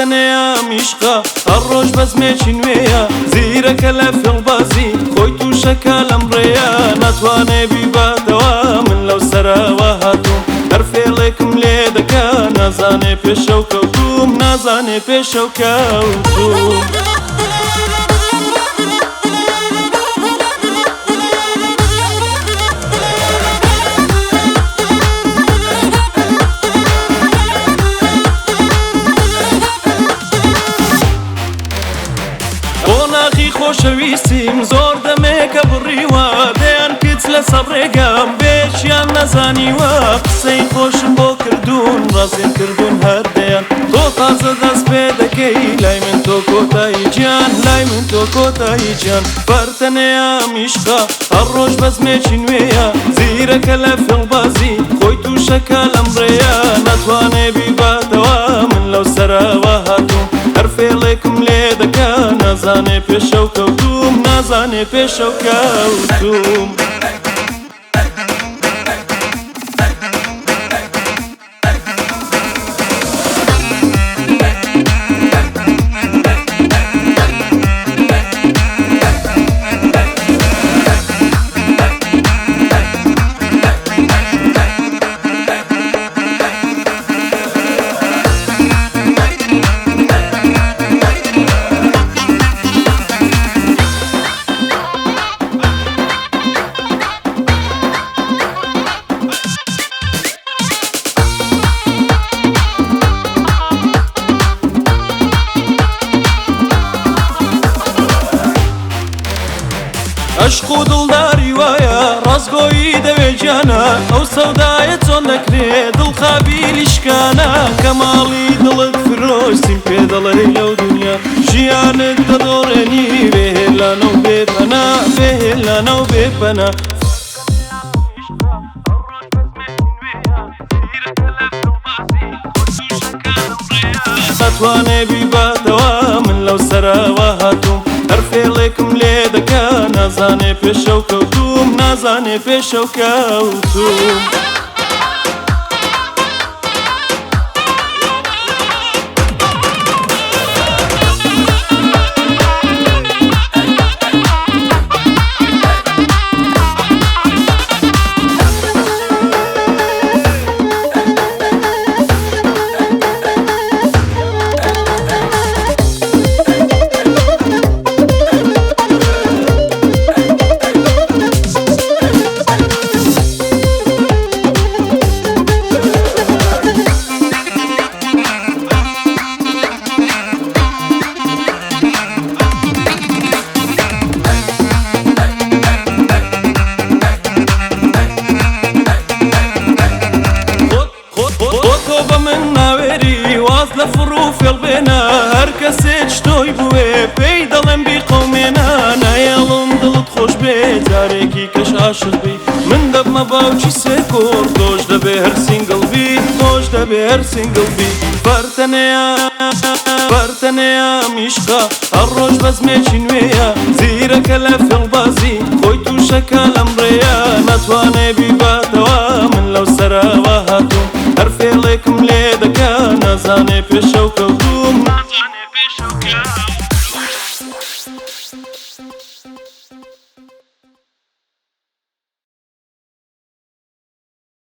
فەرتەنەیە میشقا هەر ڕۆژ بەزمێکی نوێیە زیرەکە لە فێڵبازی خۆی تووشەکە لەم ڕێیە ناتوانێ بیباتەوە من لەو سەرەوە هاتووم هەر فێڵێکم لێ دەکا نازانێ پێشەو کەوتوم نازانێ پێشەو کەوتوم. قۆناغی خۆشەویستیم زۆر دەمێکە بڕیوە دەیان کچ لەسەر ڕێگام بێشیان نەزانیوە قسەی خۆشم بۆ کردوون ڕازیم کردوون هەردەیان تۆ تازە دەست پێ دەکەی لای من تۆ کۆتایی گیان لای من تۆ کۆتایی گیان فەرتەنەیە میشقا هەر ڕۆژ بەزمێکی نوێیە زیرەکە لە فێڵبازی خۆی تووشەکە لەم ڕێیە ناتوانێ بیباتەوە من لەو سەرەوە هاتووم هەر فێڵێکم لێ دەکا نازانێ پێشەو کەوتوم نازانێ پێشەو کەوتوم. عەشق و دڵداری وایە ڕاستگۆیی دەوێ گیانە ئەو سەودایە چۆن دەکرێ دڵ قابیلی شکانە کەماڵی دڵت فرۆشتیم پێ دەڵێی لەو دنیا ژیانت دەدۆڕێنی بێهێلانە و بێپەنا بێهێلانە و بێپەنا. ناتوانێ بیباتەوە من لەو سەرەوە هاتووم هەر فێڵێکم لێ دەکا نازانێ پێشەو کەوتوم نازانێ پێشەو کەوتوم. خۆ تۆ بە من ناوێری واز لە فڕ و فێڵ بێنە هەر کەسێک شتۆی بوێ پێی دەڵێم بیقەومێنە نایەڵم دڵت خۆش بێ جارێکی کەش عاشق بی من دەبمە باوکی سێ کوڕ تۆش دەبێ هەر single بی تۆش دەبێ هەر single بی فەرتەنەیە فەرتەنەیە میشقا هەر ڕۆژ بەزمێکی نوێیە زیرەکە لە فێڵبازی خۆی تووشەکە لەم ڕێیە ناتوانێ بیباتەوە من لەو سەرەوە هاتووم هەر فێڵێکم لێ